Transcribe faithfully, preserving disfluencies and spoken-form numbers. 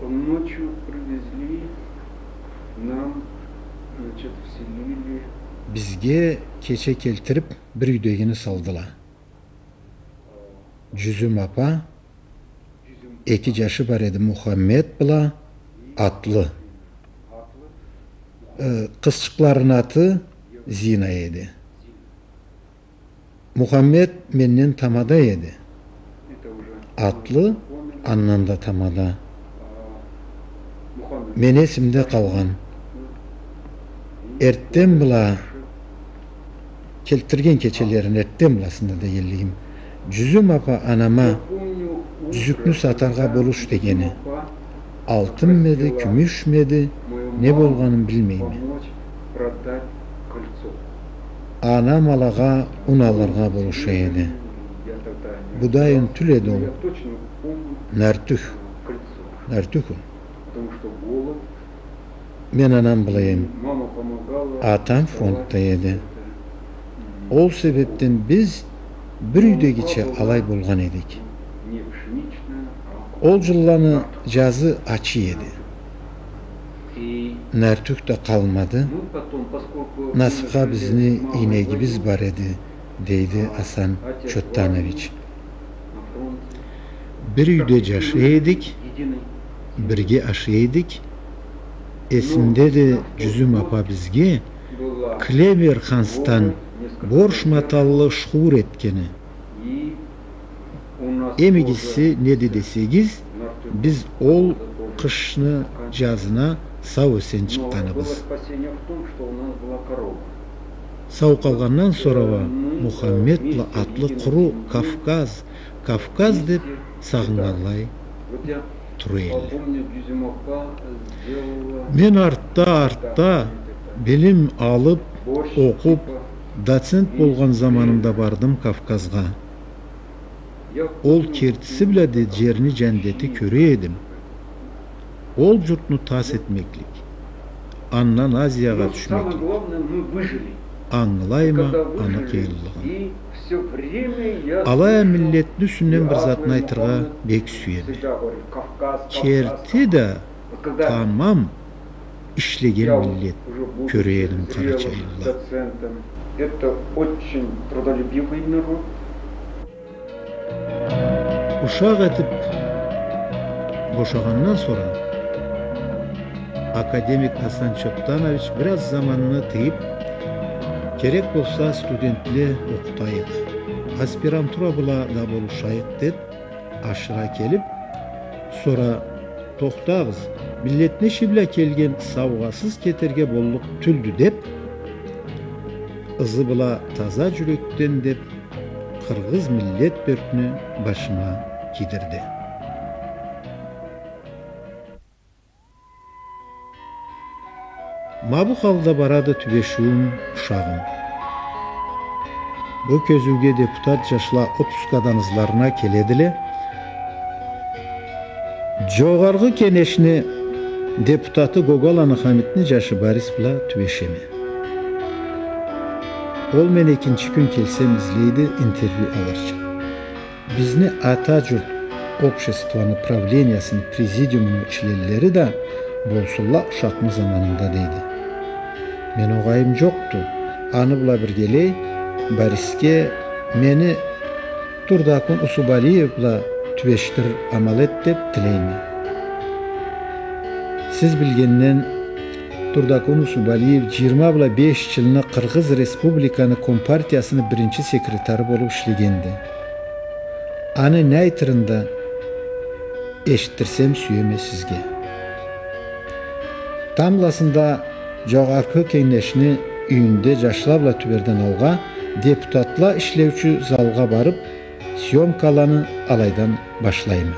Ночью привезли, нам, значит, вселили. Бизге кече келтирип, бир юйдегини салдыла. Джюзюм апа, эки джашы бар эди, Мухаммед бла Атлы. Э, къызчыкъларыны аты Зина эди. Мухаммед менден тамада эди. Атлы андан да тамада. Мени эсимде къалгъан. Эртден бла, келтирген кечелерин эртден бласында дегенлигим. Джюзюм апа анама джюзюкню сатаргъа болуш дегени. Алтынмы эди, кюмюшмю эди, не болгъанын билмейме. Анам алагъа ун алыргъа болуша эди. Будай ун тюл эди ол. Нартюх. Нартюх ун. Мен анам бла эдим. Атам фронтда эди. Ол себепден биз бир юйдегича алай болгъан эдик. Ол джылланы джазы ачы эди. Нартюх да къалмады. Насыпха бизни ийнегибиз бар эди, дейди Асан Чоттанович. Бир юйде джашай эдик, бирге ашай эдик. Эсимдеди, Джюзюм апа бизге клевер хансдан борш маталлы шхуур этгени. Эм игиси неди десегиз, биз ол къышны, джазына сау-эсен чыкъгъаныбыз. Сау къалгъандан сора уа Мухаммед бла Атлы къуру Кавказ, Кавказ деп сагъыннганлай тура эдиле. Мен артда, артда билим алып, окъуп, доцент болгъан заманымда бардым Кавказгъа. Ол кертиси бла да джерни джандети кёре эдим. Ол джуртну тас этмеклик, андан Азиягъа тюшмеклик. Ангылайма аны къыйынлыгъын. Алай а миллетни юсюнден бир затны айтыргъа бек сюеме. Керти да тамам ишлеген миллет кёре эдим къарачайлыла. Это очень трудолюбивый народ. Ушакъ этип бошагъандан сора академик Асан Чоттанович бир аз заманны тыйып, керек болса, студентле окъутайыкъ, аспирантура бла да болушайыкъ деп, ашыра келип, сора: «Тохтагъыз, миллетни иши бла келген саугъасыз кетерге боллукъ тюлдю», — деп, ызы бла таза джюрекден деп, къыргъыз миллет бёркню башыма кийдирди. Ма бу халда барады тюбешиуюм, ушагъым. Бу кёзюуге депутат джашла отпускадан ызларына келедиле. Джогъаргъы кенешни депутаты Гоголаны Хамитни джашы Борис бла тюбешеме. Ол мени экинчи кюн келсем излейди, интервью алырча. Бизни Ата джурт обществону правлениясыны президиумуну членлери да болсунла ушакъны заманында, дейди. Мен огъайым джокъду. Аны бла биргелей Борисге мени Турдакун Усубалиев бла тюбешдир амал эт деп тилейме. Сиз билгенден, Турдакун Усубалиев джыйырма бла беш джылны Къыргъыз Республиканы Компартиясыны биринчи секретары болуп ишлегенди. Аны не айтырын да эшитдирсем сюеме сизге. Тамбласында Джогъаргъы кенешни юйюнде джашла бла тюберден алгъа депутатла ишлеучю залгъа барып, съёмкаланы алайдан башлайма.